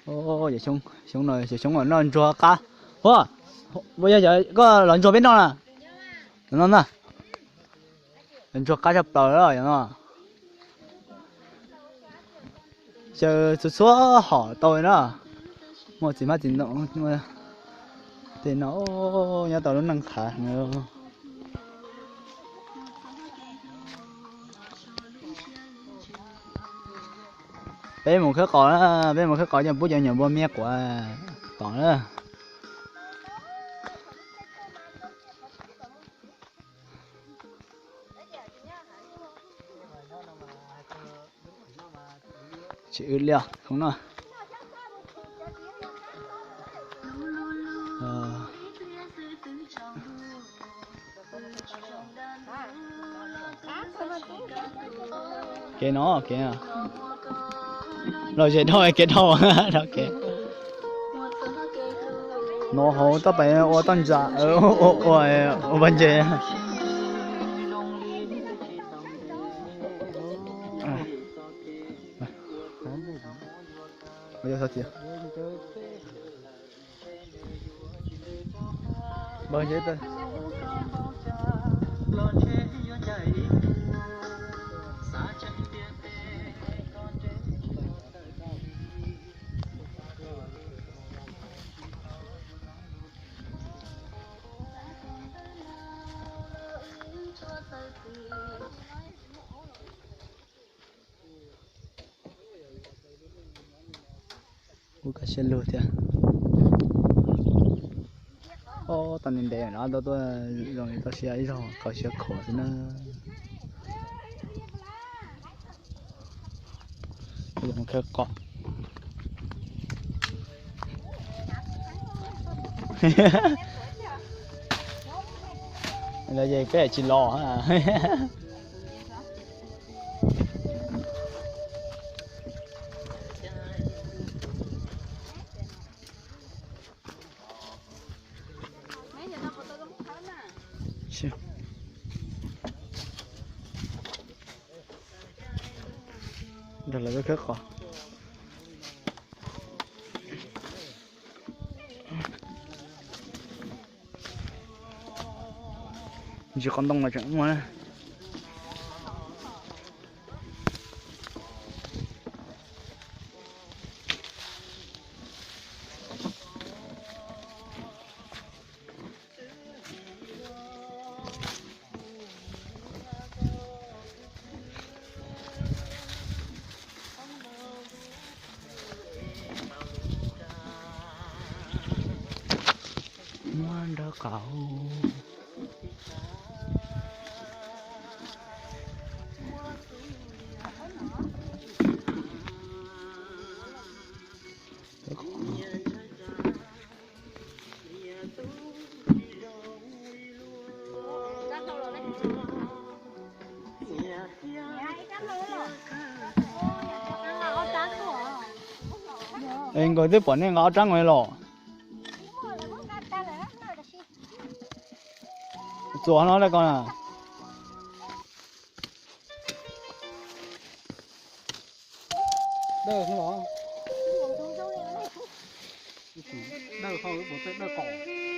Xyoob no, xyoob noj ntsuag qab. Ua, yog koj los ntsuag peb noj na. No na, ntsuag qab tshaj plaws no. Xyaw txhua txhua hom tau li na. Muaj txiv hmab txiv ntoo tej no, nyob tau lub neej qhav heev. Peb mus khawb qos na, peb mus khawb qos coj pub cov nyuam npua miab quav tom na. Tsis wb liaj no. Kev no, kev no. Los zem dhau kev dhau, dhau kev. No hauv toj pais ua toj ntsa, ua, ua, ua paj ntses. Kuj kaj siab lug thiab. Ob tau ntev ntev no tuaj zoo li toj siab ib zaug kaus siab khuav xwb na. Mus khawb qos. Los ces peb tsis los. Nrog lawv khawb qos. Ntsis qos ntoo los tseem muaj na. Muab nrog qaum. Es nkawd twb pom nej nqa ob rab nkaus los. Txuas no le ko na. Dawj los. Dawj, dawj qaum.